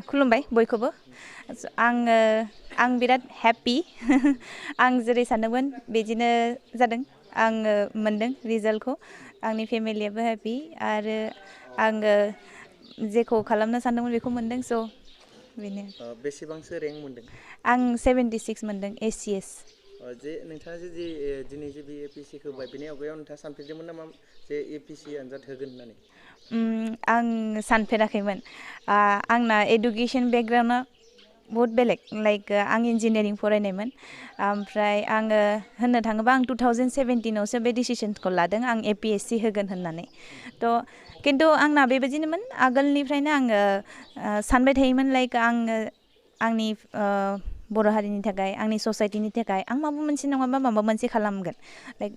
खुलुमबाय बयखौबो आं बिराद हेपि आं जेरै सानदोंमोन बिदिनो जादों आङो मोनदों रिजाल्टखौ आंनि फेमिलियाबो हेपि आरो आङो जेखौ खालामनो सानदोंमोन बेखौ मोनदों स' बेनो बेसेबांसो रेंक मोनदों आं 76 मोनदों ACS जे नोंथाङा जे दिनै जे बे APSC होबाय बेनि आवगायाव नोंथाङा सानफेरदोंमोन नामा जे APSC आनजाद होगोन होननानै आं सानफेराखैमोन आंना एडुकेसन बेकग्राउन्डआ बहुत बेलेग लाइक आं इन्जिनियारिं फरायनायमोन ओमफ्राय आङो होननो थाङोबा आं 2017आवसो बे डिसिसनखौ लादों आं APSC होगोन होननानै थ' खिन्थु आंना बेबायदिनोमोन आगोलनिफ्रायनो आङो सानबाय थायोमोन लाइक आङो आंनि बर' हारिनि थाखाय आंनि ससाइटिनि थाखाय आं माबा मोनसे नङाबा माबा मोनसे खालामगोन लाइक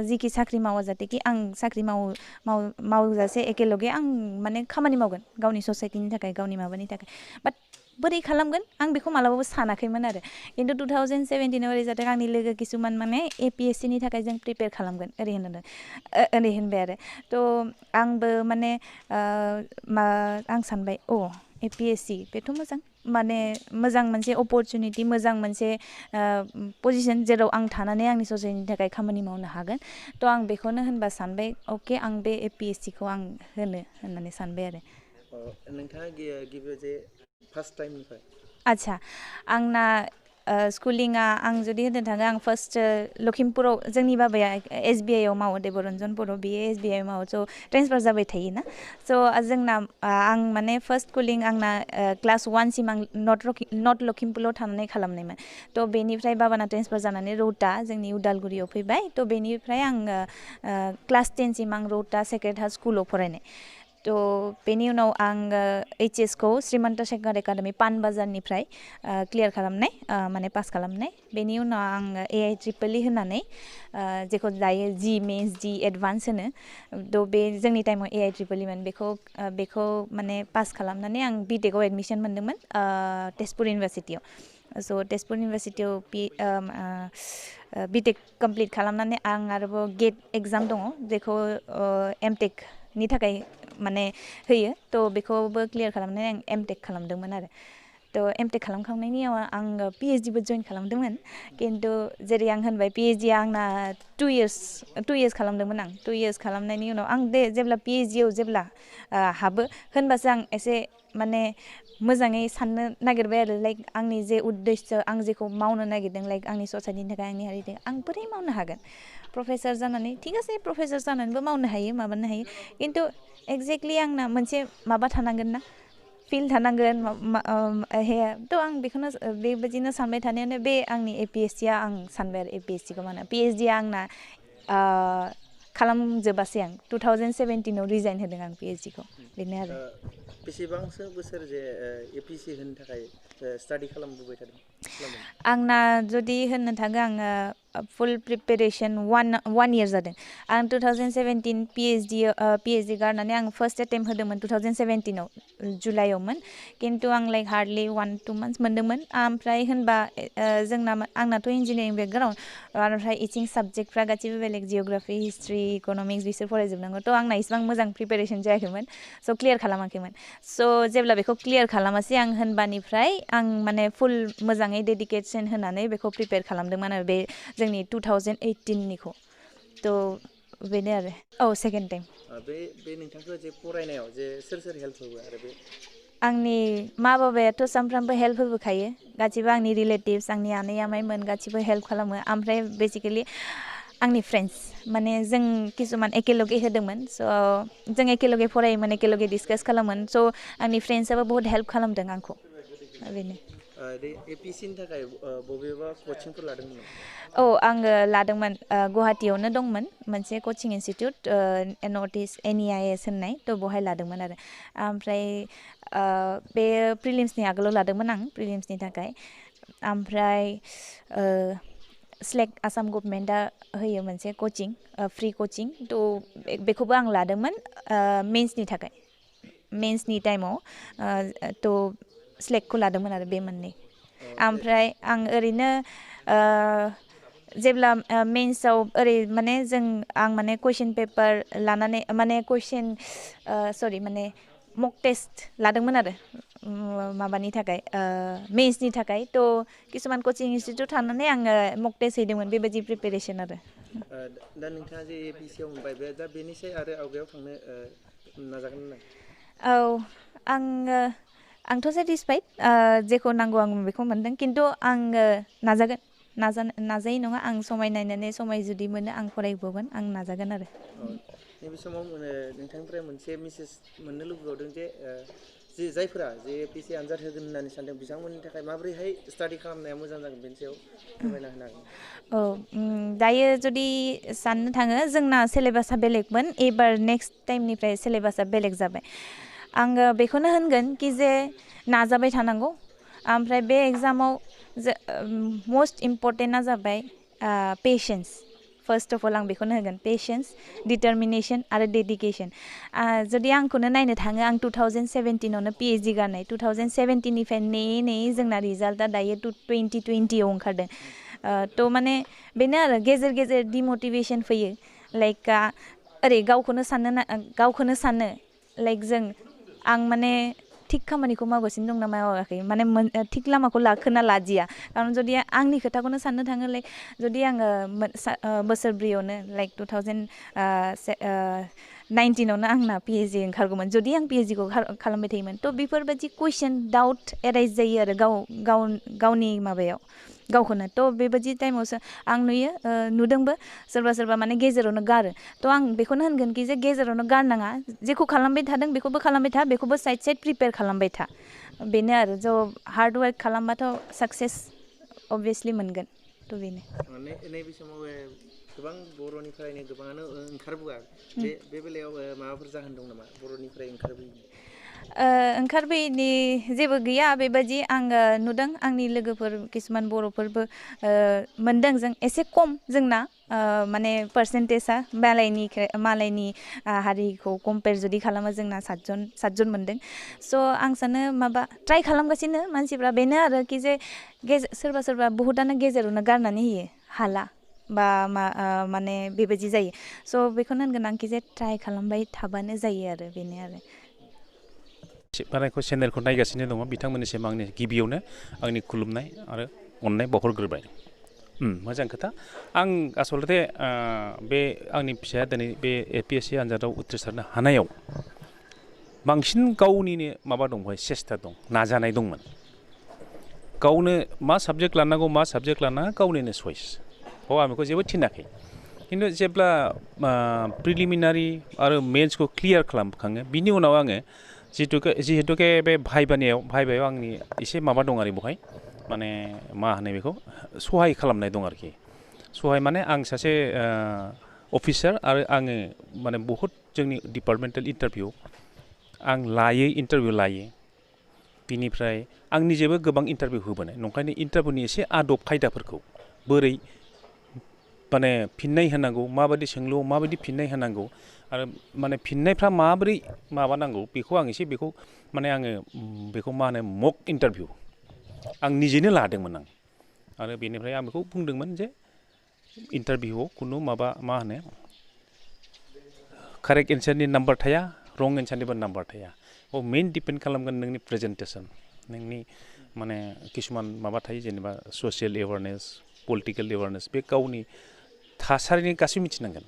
जिखि साख्रि मावा जाथोखि आं साख्रि मावजासे एकेलगे आं माने खामानि मावगोन गावनि ससाइटिनि थाखाय गावनि माबानि थाखाय बाट बोरै खालामगोन आं बेखौ मालाबाबो सानाखैमोन आरो खिन्थु 2017आव ओरै जादों आंनि लोगो किसुमान माने APSCनि थाखाय जों प्रिपेयार खालामगोन ओरै होनबाय आरो थ' आंबो माने आं सानबाय APSC बेथ' माने मोजां मोनसे अपरचुनिटि मोजां मोनसे पजिसन जेराव आं थानानै आंनि ससाइटिनि थाखाय खामानि मावनो हागोन थ' आं बेखौनो होनबा सानबाय अके आं बे APSCखौ आं होननानै सानबाय आरो नोंथाङा गिबियाव जे फार्स्ट टाइमनिफ्राय आच्छा आंना स्कुलिंआ आं जुदि होननो थाङो आं फार्स्ट लखिमपुराव जोंनि बाबाया SBI आव मावो देबरन्जन बर' बियो SBI आव मावो स' ट्रेन्सफार जाबाय थायोना स' जोंना आं माने फार्स्ट स्कुलिं आंना क्लास 1सिम आं नर्थ लखिमपुराव थानानै खालामनायमोन थ' बेनिफ्राय बाबाना ट्रेन्सफार जानानै रौता जोंनि उदालगुरियाव फैबाय थ' बेनिफ्राय आङो क्लास 10सिम आं रौता सेक्रेड हार्ट स्कुलाव फरायनाय थ' बेनि उनाव आङो HS खौ श्रीमन्त शेखर एकाडेमि पानबाजारनिफ्राय क्लियार खालामनाय माने पास खालामनाय बेनि उनाव आङो AI होनानै जेखौ दायो G मेन्स G एडभान्स होनो थ' बे जोंनि टाइमाव AI मोन बेखौ माने पास खालामनानै आं BTEC आव एडमिसन मोनदोंमोन तेजपुर इउनिभारसिटियाव स' तेजपुर इउनिभारसिटियाव BTEC कमप्लिट खालामनानै आं आरोबाव गेट एग्जाम दङ जेखौ MTEC नि थाखाय माने होयो थ' बेखौबो क्लियार खालामनानै आं MTEC खालामदोंमोन आरो थ' MTEC खालामखांनायनि उनाव आङो PhDबो जइन खालामदोंमोन खिन्थु जेरै आं होनबाय PhDआ आंना 2 इयार्स खालामदोंमोन आं 2 इयार्स खालामनायनि उनाव आं जेब्ला PhDआव जेब्ला हाबो होनबासो आं एसे माने मोजाङै साननो नागिरबाय आरो लाइक आंनि जे उद्देश्य आं जेखौ मावनो नागिरदों लाइक आंनि ससाइटिनि थाखाय आंनि हारिनि थाखाय आं बोरै मावनो हागोन प्रफेसर जानानै थिग आसे प्रफेसर जानानैबो मावनो हायो माबानो हायो खिन्थु एक्जेक्टलि आंना मोनसे माबा थानांगोन ना फिल्ड थानांगोन थ' आं बेखौनो बेबायदिनो सानबाय थानायावनो बे आंनि APSCआ आं सानबाय आरो APSCखौ माने PhDआ आंना खालामजोबासै आं 2017आव रिजाइन होदों आं PhDखौ बेनो आरो बेसेबांसो बोसोर जे APSC होनो थाखाय स्टाडि खालामबोबाय थादों आंना जुदि होननो थाङो आङो फुल प्रिपेरेसन 1 इयार जादों आं 2017 PhD गारनानै आं फार्स्ट एटेम्प होदोंमोन 2017आव जुलाइआवमोन खिन्थु आं लाइक हार्डलि 1-2 मान्थ्स मोनदोंमोन ओमफ्राय होनबा आंनाथ' इन्जिनियारिं बेकग्राउन्ड ओमफ्राय इथिं साबजेक्टफ्रा गासिबो बेलेग जिअ'ग्राफि हिस्ट्रि इक'नमिक्स बिसोर फरायजोबनांगौ थ' आंना इसिबां मोजां प्रिपेरेसन जायाखैमोन स' क्लियार खालामाखैमोन स' जेब्ला बेखौ क्लियार खालामासै आं होनबानिफ्राय आं माने फुल मोजाङै डेडिकेसन होनानै बेखौ प्रिपेयार खालामदोंमोन आरो बे जोंनि 2018निखौ थ' बेनो आरो सेकेन्ड टाइम बे नोंथांखौ जे फरायनायाव जे सोर हेल्प होबो आरो बे आंनि मा बाबायाथ' सानफ्रामबो हेल्प होबोखायो गासिबो आंनि रिलेटिभ्स आंनि आनै आमाइमोन गासिबो हेल्प खालामो ओमफ्राय बेसिकेलि आंनि फ्रेन्ड्स माने जों किसुमान एकेलगे होदोंमोन स' जों एकेलगे फरायोमोन एकेलगे डिसकास खालामोन स' आंनि फ्रेन्ड्सआबो बहुत हेल्प खालामदों आंखौ बेनो APSCनि थाखाय बबेबा कचिंफोर लादोंमोन आङो लादोंमोन गुवाहाटियावनो दंमोन मोनसे coaching institute north east NEIS होननाय थ' बहाय लादोंमोन आरो ओमफ्राय बे प्रिलिम्सनि आगोलाव लादोंमोन आं प्रिलिम्सनि थाखाय ओमफ्राय SLEC आसाम गभमेन्टआ होयो मोनसे कचिं फ्रि कचिं थ' बेखौबो आं लादोंमोन मेन्सनि थाखाय मेन्सनि टाइमाव थ' SLECखौ लादोंमोन आरो बे मोननै ओमफ्राय आं ओरैनो जेब्ला मेन्सआव ओरै माने आं माने कुइसन पेपार लानानै माने मक टेस्ट लादोंमोन आरो माबानि थाखाय मेन्सनि थाखाय थ' किसुमान कचिं इनस्टिटिउट थानानै आङो मक टेस्ट हैदोंमोन बेबायदि प्रिपेरेसन आरो दा नोंथाङा जे एपिएससिआव मोनबाय बे दा बेनिसाय आरो आवगायाव थांनो नाजागोन ना औ आंथ' सेटिसफाइड जेखौ नांगौ आं बेखौ मोनदों खिन्थु आङो नाजायै नङा आं समाय नायनानै समाय जुदि मोनो आं फरायबावगोन आं नाजागोन आरो नैबे समाव नोंथांनिफ्राय मोनसे मेसेज मोननो लुबैबावदों जे जायफोरा जे एपिएससि आनजाद होगोन होननानै सानदों बिथांमोननि थाखाय माबोरैहाय स्टाडि खालामनाया मोजां जागोन बेनि सायाव फोरमायना होनो हागोन औ दायो जुदि साननो थाङो जोंना सिलेबासा बेलेगमोन एबार नेक्स्ट टाइमनिफ्राय सिलेबासा बेलेग जाबाय आङो बेखौनो होनगोन कि जे नाजाबाय थानांगौ ओमफ्राय बे एग्जामाव मस्ट इम्परटेन्टआ जाबाय पेशेन्स फार्स्ट अफ अल आं बेखौनो होगोन पेशेन्स डिटारमिनेसन आरो डेडिकेसन जुदि आंखौनो नायनो थाङो आं 2017आवनो पिएइचडि गारनाय 2017निफ्राय नेयै जोंना रिजाल्टआ दायो 2020आव ओंखारदों थ' माने बेनो आरो गेजेर गेजेर डिमटिभेसन फैयो लाइक ओरै गावखौनो सानो लाइक आं माने थिग खामानिखौ मावगासिनो दं ना मावाखै माने थिग लामाखौ लाखोना लादिया खारन जुदि आंनि खोथाखौनो साननो थाङो लाइक जुदि आङो बोसोरब्रैयावनो लाइक 2019आवनो आंना पिएइचडि ओंखारगौमोन जुदि आं पिएइचडिखौ खालामबाय थायोमोन थ' बेफोरबायदि कुइसन डाउट एराइज जायो आरो गावनि माबायाव गावखौनो थ' बेबायदि टाइमावसो आं नुदोंबो सोरबा माने गेजेरावनो गारो थ' आं बेखौनो होनगोन कि जे गेजेरावनो गारनाङा जेखौ खालामबाय थादों बेखौबो खालामबाय था बेखौबो साइड प्रिपेयार खालामबाय था बेनो आरो ज' हार्ड वार्क खालामबाथ' साक्सेस अभियासलि मोनगोन थ' बेनो नैबे समाव गोबां बर'निफ्रायनो गोबाङानो ओंखारबोआ बे बेलायाव माबाफोर जाहोन दं नामा बर'निफ्राय ओंखारबोयैनि ओंखारबोयैनि जेबो गैया बेबायदि आङो नुदों आंनि लोगोफोर किसुमान बर'फोरबो मोनदों जों एसे खम जोंना माने पार्सेन्टेजआ मालायनि हारिखौ कम्पेयार जुदि खालामो जोंना सातजन मोनदों स' आं सानो माबा ट्राइ खालामगासिनो मानसिफ्रा बेनो आरो कि जे सोरबा बहुतानो गेजेरावनो गारनानै होयो हाला बा माने बेबायदि जायो स' बेखौनो होनगोन आं कि जे ट्राइ खालामबाय थाबानो जायो आरो बेनो आरो बारायखौ चेनेलखौ नायगासिनो दङ बिथांमोननिसिम आंनि गिबियावनो आंनि खुलुमनाय आरो अननाय बावहरग्रोबाय मोजां खोथा आं आसलथे बे आंनि फिसाया दिनै बे एपिएससि आनजादाव उथ्रिसारनो हानायाव बांसिन गावनिनो माबा दं बेवहाय सेस्था दं नाजानाय दंमोन गावनो मा साबजेक्ट लानांगौ मा साबजेक्ट लानाङा गावनिनो चइस आं बेखौ जेबो थिनाखै खिन्थु जेब्ला प्रिलिमिनारि आरो मेन्सखौ क्लियार खालामखाङो बिनि उनाव आङो जिहेतुके बे भाइबायाव आंनि एसे माबा दं आरो बेवहाय माने मा होनो बेखौ सहाय खालामनाय दं आरोखि सहाय माने आं सासे अफिसार आरो आङो माने बहुद जोंनि डिपार्टमेन्टेल इन्टारभिउ आं इन्टारभिउ लायो बिनिफ्राय आं निजेबो गोबां इन्टारभिउ होबोनाय नंखायनो इन्टारभिउनि एसे आदब खायदाफोरखौ बोरै माने फिननाय होनांगौ माबायदि सोंलुआव माबायदि फिननाय होनांगौ आरो माने फिननायफ्रा माबोरै माबानांगौ बेखौ आं एसे बेखौ माने आङो बेखौ मा होनो मक इन्टारभिउ आं निजेनो लादोंमोन आरो बेनिफ्राय आं बेखौ बुंदोंमोन जे इन्टारभिउआव खुनु माबा मा होनो कारेक्ट एन्सारनि नाम्बार थाया रं एन्सारनिबो नाम्बार थाया मेइन डिपेन्ड खालामगोन नोंनि प्रेजेन्टेसन नोंनि माने किसुमान माबा थायो जेनेबा ससियेल एवारनेस पलिटिकेल एवारनेस बे गावनि थासारिनि गासैबो मिथिनांगोन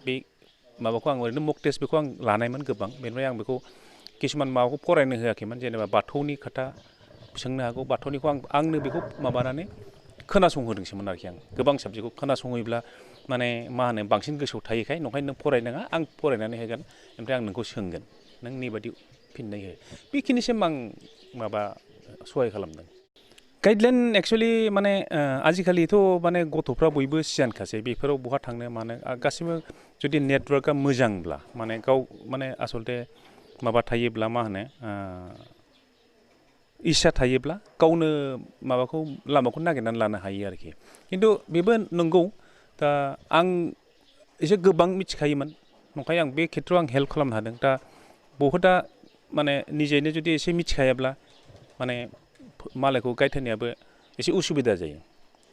बे माबाखौ आं ओरैनो मक टेस्ट बेखौ आं लानायमोन गोबां बेनिफ्राय आं बेखौ किसुमान माबाखौ फरायनो होआखैमोन जेनेबा बाथौनि खोथा सोंनो हागौ बाथौनिखौ आंनो बेखौ माबानानै खोनासंहोदोंसोमोन आरोखि आं गोबां साबजेक्टखौ खोनासंहोयोब्ला माने मा होनो बांसिन गोसोआव थायोखाय नंखायनो नों फरायनाङा आं फरायनानै होगोन ओमफ्राय आं नोंखौ सोंगोन नों नैबादि फिननाय हो बेखिनिसिम आं माबा सहाय खालामदों गाइडलाइन एक्सुवेलि माने आजिखालिथ' माने गथ'फ्रा बयबो सियानखासै बेफोराव बहा थांनो मानो गासिबो जुदि नेटवर्कआ मोजांब्ला माने गाव माने आसलथे माबा थायोब्ला मा होनो इस्सा थायोब्ला गावनो माबाखौ लामाखौ नागिरनानै लानो हायो आरोखि खिन्थु बेबो नंगौ दा आं एसे गोबां मिथिखायोमोन नंखाय आं बे खेथ्रआव आं हेल्प खालामनो हादों दा बहुदा माने निजेनो जुदि एसे मिथिखायाब्ला माने मालायखौ गाइड होनायाबो एसे उसुबिदा जायो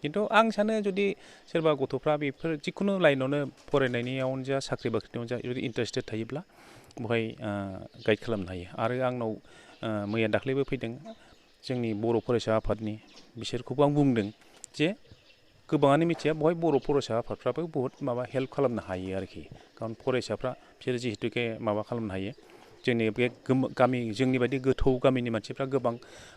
खिन्थु आं सानो जुदि सोरबा गथ'फ्रा बेफोर जिखुनु लाइनावनो फरायनायनियावनो जा साख्रि बाख्रिनियावनो जा जुदि इन्टारेस्टेड थायोब्ला बहाय गाइड खालामनो हायो आरो आंनाव मैया दाख्लैबो फैदों जोंनि बर' फरायसा आफादनि बिसोरखौबो आं बुंदों जे गोबाङानो मिथिया बहाय बर' फरायसा आफादफ्राबो बहुत माबा हेल्प खालामनो हायो आरोखि खारन फरायसाफ्रा बिसोर जिहेतुके माबा खालामनो हायो जोंनि बे गामि जोंनि बायदि गोथौ गामिनि मानसिफ्रा गोबां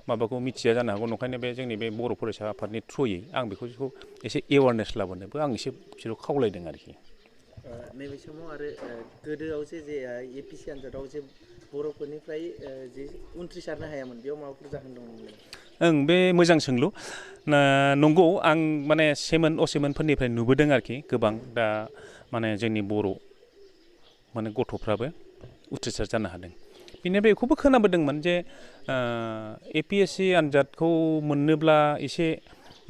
माबाखौ मिथिया जानो हागौ नंखायनो बे जोंनि बे बर' फरायसा आफादनि थ्रुयै आं बेखौ एसे एवारनेस लाबोनोबो आं एसे बिसोरखौ खावलायदों आरोखि नैबे समाव आरो गोदोआव जे APSc आनजादाव जे बर'फोरनिफ्राय जे उनथ्रिसारनो हायामोन बेयाव माबाफोर जाहोन दंमोन? ओं बे मोजां सोंलु नंगौ आं माने सेमोन असेमोनफोरनिफ्राय नुबोदों आरोखि गोबां दा माने जोंनि बर' माने गथ'फ्राबो उथ्रिसार जानो हादों बेनिफ्राय बेखौबो खोनाबोदोंमोन जे APSc आनजादखौ मोननोब्ला एसे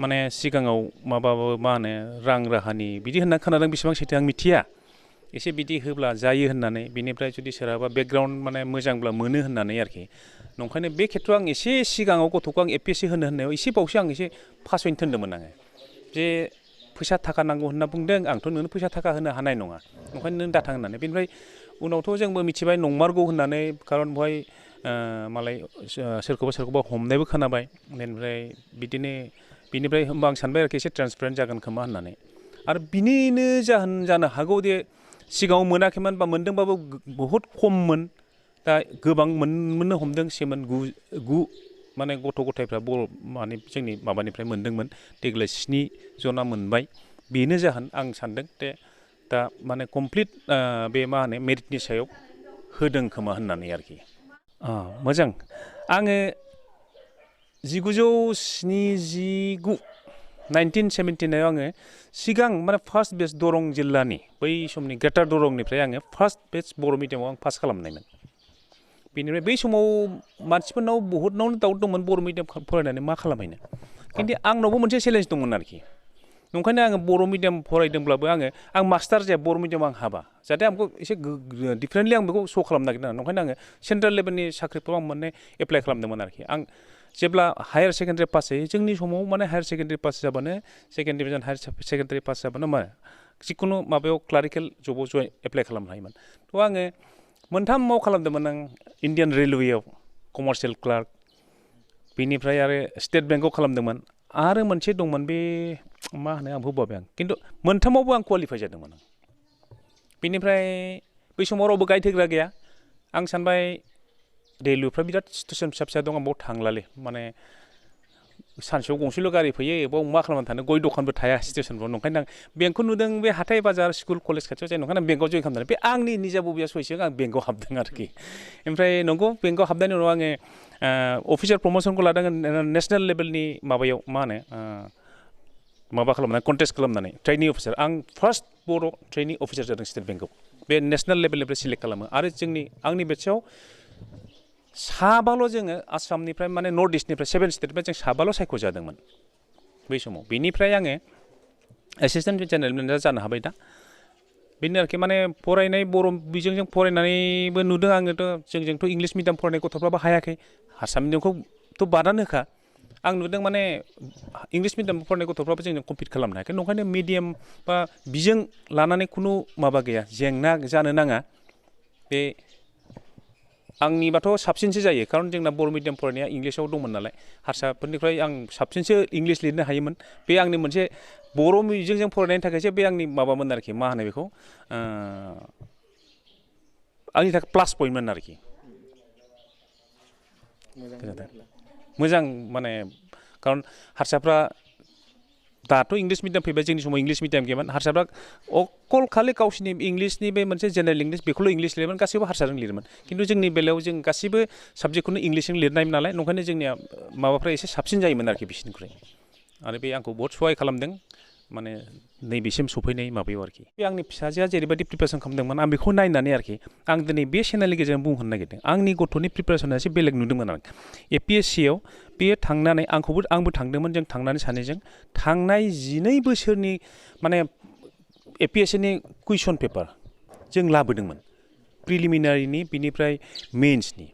माने सिगाङाव माबाबो मा होनो रां राहानि बिदि होनना खोनादों बेसेबां सैथो आं मिथिया एसे बिदि होब्ला जायो होननानै बिनिफ्राय जुदि सोरहाबा बेकग्राउन्ड माने मोजांब्ला मोनो होननानै आरोखि नंखायनो बे खेथ्रआव आं एसे सिगाङाव गथ'खौ आं APSc होनो होननायाव एसे बावसो आं एसे फासयनो थिनदोंमोन आङो जे फैसा थाखा नांगौ होनना बुंदों आंथ' नोंनो फैसा थाखा होनो हानाय नङा ओंखायनो नों दाथां होननानै बेनिफ्राय उनावथ' जोंबो मिथिबाय नंमारगौ होननानै खारन बेवहाय मालाय सोरखौबा हमनायबो खोनाबाय बेनिफ्राय बिदिनो बिनिफ्राय होमबा आं सानबाय आरोखि एसे ट्रान्सपेरेन्ट जागोन खोमा होननानै आरो बिनिनो जाहोन जानो हागौ दे सिगाङाव मोनाखैमोन बा मोनदोंबाबो बहुद खममोन दा गोबां मोननो हमदों सेमोन गु माने गथ' गथायफ्रा बर' माने जोंनि माबानिफ्राय मोनदोंमोन देग्लाय 7 जना मोनबाय बेनो जाहोन आं सानदों दे दा माने कमप्लिट बे मा होनो मेरिटनि सायाव होदों खोमा होननानै आरोखि मोजां आङो 1979 आङो सिगां माने फार्स्ट बेच दरं जिल्लानि बै समनि ग्रेटार दरंनिफ्राय आङो फार्स्ट बेच बर' मिडियामाव आं पास खालामनायमोन बेनिफ्राय बै समाव मानसिफोरनाव बहुतनावनो दाउट दंमोन बर' मिडियाम फरायनानै मा खालामहैनो खिन्थु आंनावबो मोनसे चेलेन्ज दंमोन आरोखि नंखायनो आङो बर' मिडियाम फरायदोंब्लाबो आं मास्टार जाया बर' मिडियामाव आं हाबा जाहाथे आंखौ एसे डिफारेन्टलि आं बेखौ श' खालामनो नागिरदों नंखायनो आङो सेन्ट्रेल लेभेलनि साख्रिफ्राव आं माने एप्लाइ खालामदोंमोन आरोखि आं जेब्ला हायार सेकेन्डारि पास जायो जोंनि समाव माने हायार सेकेन्डारि पास जाबानो second division higher secondary pass जाबानो मा जिखुनु माबायाव क्लारिकेल जबाव एप्लाइ खालामनो हायोमोन थ' आङो मोनथामाव खालामदोंमोन आं इण्डियान रेलवेआव कमार्शियेल क्लार्क बेनिफ्राय आरो स्टेट बेंकआव खालामदोंमोन आरो मोनसे दंमोन बे मा होनो आं बावबाय आं खिन्थु मोनथामावबो आं क्वालिफाइ जादोंमोन बेनिफ्राय बै समाव रावबो गाइड होग्रा गैया आं सानबाय रेलवेफ्रा बिराद स्टेसन फिसा फिसा दं आं बाव थांलालै माने सानसेयाव गंसेल' गारि फैयो बाव मा खालामनानै थानो गय दखानबो थाया स्टेसनफ्राव नंखायनो आं बेंकखौ नुदों बे हाथाय बाजार स्कुल कलेज खाथियाव जायो नंखायनो आं बेंकआव जइन खालामनानै बे आंनि निजा बबेया सयसजों आं बेंकआव हाबदों आरोखि ओमफ्राय नंगौ बेंकआव हाबनायनि उनाव आङो अफिसार प्रम'सनखौ लादों नेसनेल लेभेलनि माबायाव मा होनो माबा खालामनानै कन्टेस्ट खालामनानै ट्रेइनि अफिसार आं फार्स्ट बर' ट्रेइनि अफिसार जादों स्टेट बेंकआव बे नेसनेल लेभेलनिफ्राय सिलेक्ट खालामो आरो आंनि बेटसआव साबाल' जोङो आसामनिफ्राय माने नर्थ इस्टनिफ्राय 7 स्टेटनिफ्राय जों साबाल' सायख'जादोंमोन बै समाव बेनिफ्राय आङो एसिस्टेन्ट जेनेरेल मेनेजार जानो हाबाय दा बेनो आरोखि माने फरायनाय बर' बिजोंजों फरायनानैबो नुदों आङोथ' जोंजोंथ' इंलिस मिडियाम फरायनाय गथ'फ्राबो हायाखै हारसा मिडियामखौथ' बादानो होखा आं नुदों माने इंलिस मिडियाम फरायनाय गथ'फ्राबो जोंजों कम्पिट खालामनो हायाखै नंखायनो मिडियाम बा बिजों लानानै खुनु माबा गैया जेंना जानो नाङा बे आंनिबाथ' साबसिनसो जायो खारन जोंना बर' मिडियाम फरायनाया इंलिसाव दंमोन नालाय हारसाफोरनिफ्राय आं साबसिनसो इंलिस लिरनो हायोमोन बे आंनि मोनसे बर' बिजोंजों फरायनायनि थाखायसो बे आंनि माबामोन आरोखि मा होनो बेखौ आंनि थाखाय प्लास पइन्टमोन आरोखि मोजां माने खारन हारसाफ्रा दाथ' इंलिस मिडियाम फैबाय जोंनि समाव इंलिस मिडियाम गैयामोन हारसाफ्रा अकल खालि गावसिनि इंलिसनि बे मोनसे जेनेरेल इंलिस बेखौल' इंलिस लिरोमोन गासैबो हारसाजों लिरोमोन खिन्थु जोंनि बेलायाव जों गासैबो साबजेक्टखौनो इंलिसजों लिरनाय नालाय नंखायनो जोंनिया माबाफ्रा एसे साबसिन जायोमोन आरोखि बिसोरनिख्रुइ आरो बे आंखौ बहुत सहाय खालामदों माने नैबेसिम सफैनाय माबायाव आरोखि बे आंनि फिसाजोआ जेरैबायदि प्रिपारेसन खालामदोंमोन आं बेखौ नायनानै आरोखि आं दिनै बे चेनेलनि गेजेरजों बुंहरनो नागिरदों आंनि गथ'नि प्रिपारेसना एसे बेलेग नुदोंमोन आं APScआव बेयो थांनानै आंबो थांदोंमोन जों थांनानै सानैजों थांनाय 12 बोसोरनि माने APScनि कुइसन पेपार जों लाबोदोंमोन प्रिलिमिनारिनि बिनिफ्राय मेइन्सनि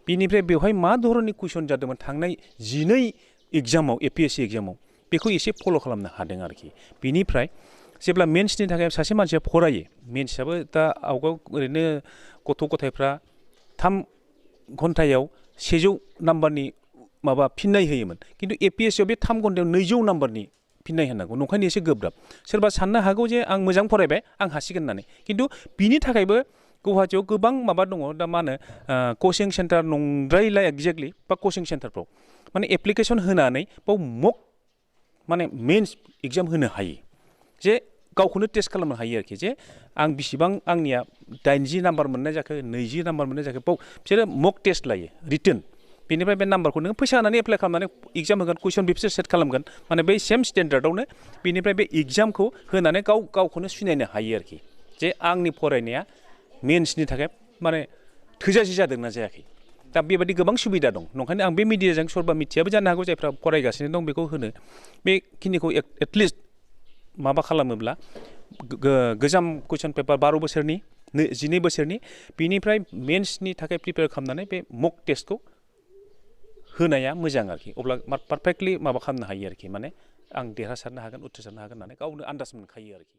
बिनिफ्राय बेवहाय मा धरननि कुइसन जादोंमोन थांनाय 12 एग्जामाव APSc एग्जामाव बेखौ एसे फल' खालामनो हादों आरोखि बिनिफ्राय जेब्ला मेन्सनि थाखाय सासे मानसिया फरायो मेन्सआबो दा आवगायाव ओरैनो गथ' गथायफ्रा 3 घन्टायाव 100 नाम्बारनि माबा फिननाय होयोमोन खिन्थु APSCआव बे 3 घन्टायाव 200 नाम्बारनि फिननाय होनांगौ नंखायनो एसे गोब्राब सोरबा साननो हागौ जे आं मोजां फरायबाय आं हासिगोन होननानै खिन्थु बिनि थाखायबो गुवाहाटियाव गोबां माबा दङ दा मा होनो कचिं सेन्टार नंद्रायला एक्जेक्टलि बा कचिं सेन्टारफ्राव माने एप्लिकेसन होनानै बाव मक माने मेन्स एग्जाम होनो हायो जे गावखौनो टेस्ट खालामनो हायो आरोखि जे आं बिसिबां आंनिया 80 नाम्बार मोननाय जाखो 20 नाम्बार मोननाय जाखो बाव बिसोरो मक टेस्ट लायो रिटोन बेनिफ्राय बे नाम्बारखौ नों फैसा होनानै एप्लाइ खालामनानै एग्जाम होगोन कुइसन बिसोर सेट खालामगोन माने बै सेम स्टेन्डार्डआवनो बेनिफ्राय बे एग्जामखौ होनानै गावखौनो सिनायनो हायो आरोखि जे आंनि फरायनाया मेन्सनि थाखाय माने थोजासे जादोंना जायाखै दा बेबायदि गोबां सुबिदा दं नंखायनो आं बे मिडियाजों सोरबा मिथियाबो जानो हागौ जायफ्रा फरायगासिनो दं बेखौ होनो बेखिनिखौ एटलिस्ट माबा खालामोब्ला गोजाम कुइसन पेपार 12 बोसोरनि 12 बोसोरनि बिनिफ्राय मेन्सनि थाखाय प्रिपेयार खालामनानै बे मक टेस्टखौ होनाया मोजां आरोखि अब्ला पारफेक्टलि माबा खालामनो हायो आरोखि माने आं देरहासारनो हागोन उथ्रिसारनो हागोन होननानै गावनो आन्दाज मोनखायो आरोखि